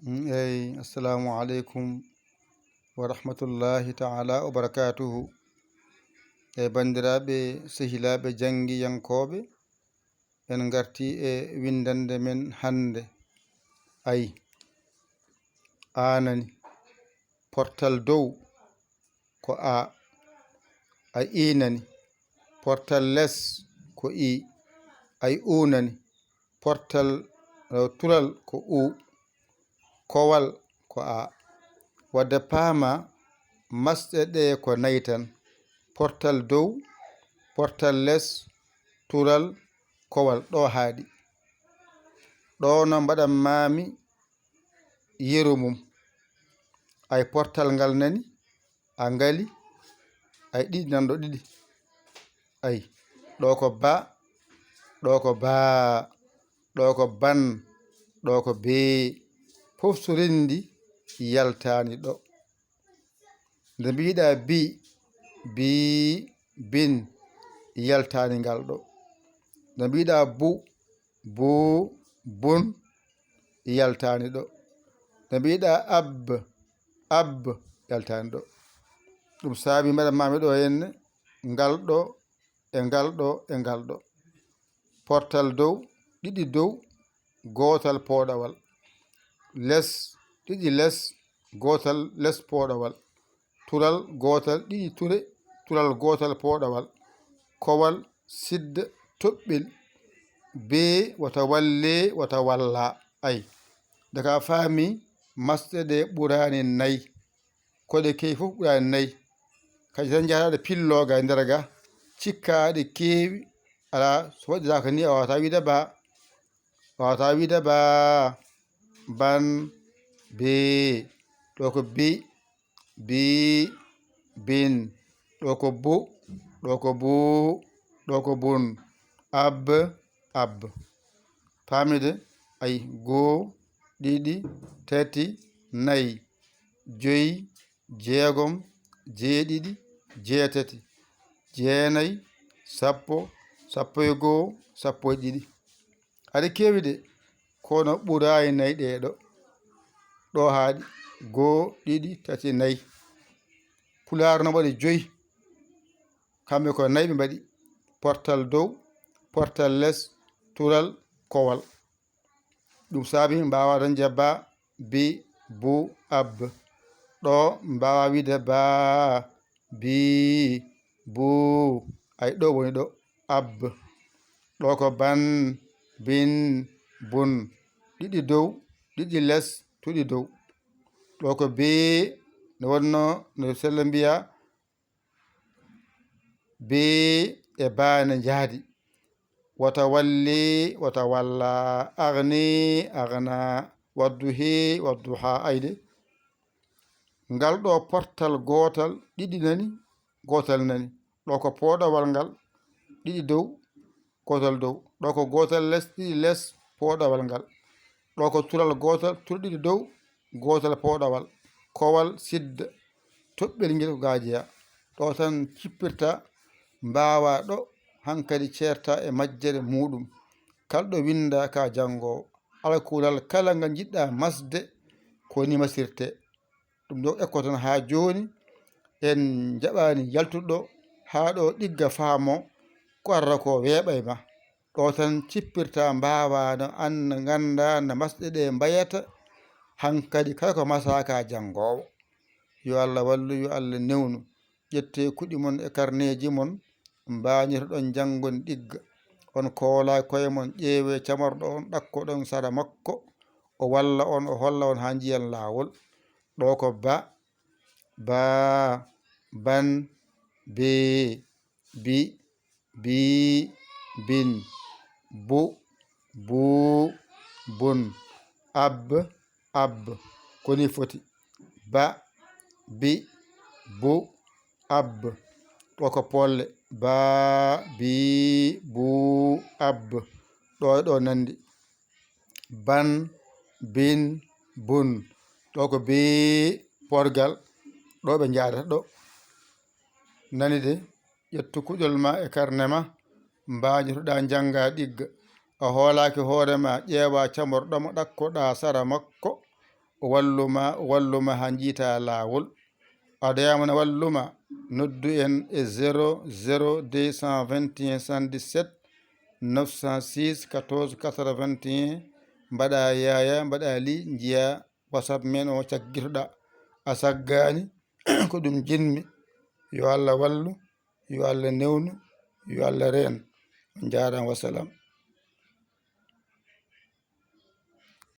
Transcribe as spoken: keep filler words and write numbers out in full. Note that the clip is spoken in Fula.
Mm, eyi, assalamu aleykum wa rahmatullahi ta'ala wa barakatuhu. E banndiraaɓe, sehilaaɓe janngiyankooɓe, en ngartii e winndannde men hannde. Ay, A nani. Portal dow ko A. Ay, I nani. Portal les ko I. Ay, U nani. Portal, eh, tural ko U. Kowal ko A. Wadde paama, masɗe ɗe ko nay tan. Portal dow, portal les, tural, kowal. Ɗo haaɗi. Ɗo no mbaɗan maami yeru mum. Ay, portal ngal nani, A ngali, ay, ɗiɗi nan ɗo, ɗiɗi. Ay, ɗo ko ba, ɗo ko baa, ɗo ko ban, ɗo ko bee. Fof so renndi yaltaani ɗo. Nde mbiɗa bi, bi, bin, yaltaani ngal ɗo. Nde mbiɗa bu, bu, bun, yaltaani ɗo. Nde mbiɗa ab, ab, yaltaani ɗo. Ɗum saabi mbaɗan maami ɗo henne ngal ɗo, e ngal ɗo, e ngal ɗo. Portal dow, ɗiɗi dow, gootal pooɗawal. Les, ɗiɗi les, gootal les pooɗawal. Tural gootal, ɗiɗi ture, tural gootal pooɗawal. Kowal, sidda, toɓɓel, bee, wata wallee, wata wallaa. Ay, daga faami, masɗe ɗe ɓuraani nay. Ko ɗe keewi fof ɓuraani nay. Kadi tan njahata ɗe pillooga e nder ga, cikka ɗe keewi. Alaa, so waɗiraaka ni, a waawataa wiide ba. A waawataa wiide ba, ban, be. Ɗo ko bi, bi, bin. Ɗo ko bu, ɗo ko bu, ɗo ko bun. Ab, ab. Faamide? Ay, goo, ɗiɗi, tati, nay, joyi, jeegom, jeeɗiɗi, jeetati, jeenay, sappo, sappo e goo, sappo e ɗiɗi. Aɗa keewi de, kono ɓuraay nay ɗee ɗo. Ɗo haaɗi, goo, ɗiɗi, tati, nay. Pulaar no waɗi joyi. Kamɓe ko nay ɓe mbaɗi. Portal dow, portal les, tural, kowal. Ɗum saabi mbaawa dañde ba, bi, bu, ab. Ɗo mbaawa wiide ba, bi, bu. Ay, ɗo woni ɗo, ab. Ɗo ko ban, bin, bun. Ɗiɗi dow, ɗiɗi les, tuɗi dow. Ɗo ko be, no wonno no sella mbiya, be e baane njaadi. Wata walli, wata walla, agni, agna, wadduhi, wadduha. Ayde, ngal ɗo portal gootal, ɗiɗi nani, gootal nani. Ɗo ko pooɗawal ngal, ɗiɗi dow, gootal dow. Ɗo ko gootal les, ɗiɗi les, pooɗawal ngal. Ɗo ko tural gootal, turi ɗiɗi dow, gootal pooɗawal. Kowal sidda, toɓɓel ngel ko gaajeya. Ɗo tan cippirta, mbaawa ɗo hankadi ceerta e majjere muuɗum. Kala ɗo winnda ka janngoowo. Alkulal kala ngal njiɗɗa masde, ko ni masirte. Ɗum ɗo ekkoton haa jooni, en njaɓaani yaltuɗo haa ɗo ɗigga faamo ko arata ko weeɓay ma. Ɗo tan cippirta, mbaawa no an ngannda no masɗe ɗe mbayata, hankadi kala ko masaka janngoowo. Yo Allah wallu, yo Allah newnu. Ƴettee kuɗi mon e karneeji mon, mbañotoɗon janngon ɗigga. On koolaaki koye mon, ƴeewee camorɗo on, ɗakkoɗon sara makko, o walla on, o holla on haa njiyan laawol. Ɗo ko ba, baa, ban, bee, bi, bii, bin, bu, buu, bun, ab, ab. Ko ni foti. Ba, bi, bu, ab. Ɗo ko polle. Baa, bii, buu, ab. Ɗo e ɗo nandi. Ban, bin, bun. Ɗo ko bii porgal. Ɗo ɓe njaadata ɗo. Nani de, ƴettu kuɗol ma e karne ma, mbaajotoɗaa njannga ɗigga. A hoolaaki hoore ma, ƴeewa camorɗo mo ɗakkoɗaa sara makko, walluma, walluma haa njiita laawol. Aɗa yamana walluma, noddu en e zéro zéro deux cent vingt et un soixante-dix-sept neuf cent six quatorze quatre-vingt-un. Mbaɗa yaya, mbaɗa li, njiya WhatsApp men o caggitoɗa. A saggani, ko ɗum jinmi. Yo Allah wallu, yo Allah newnu, yo Allah reen. On njaaraama, wassalam.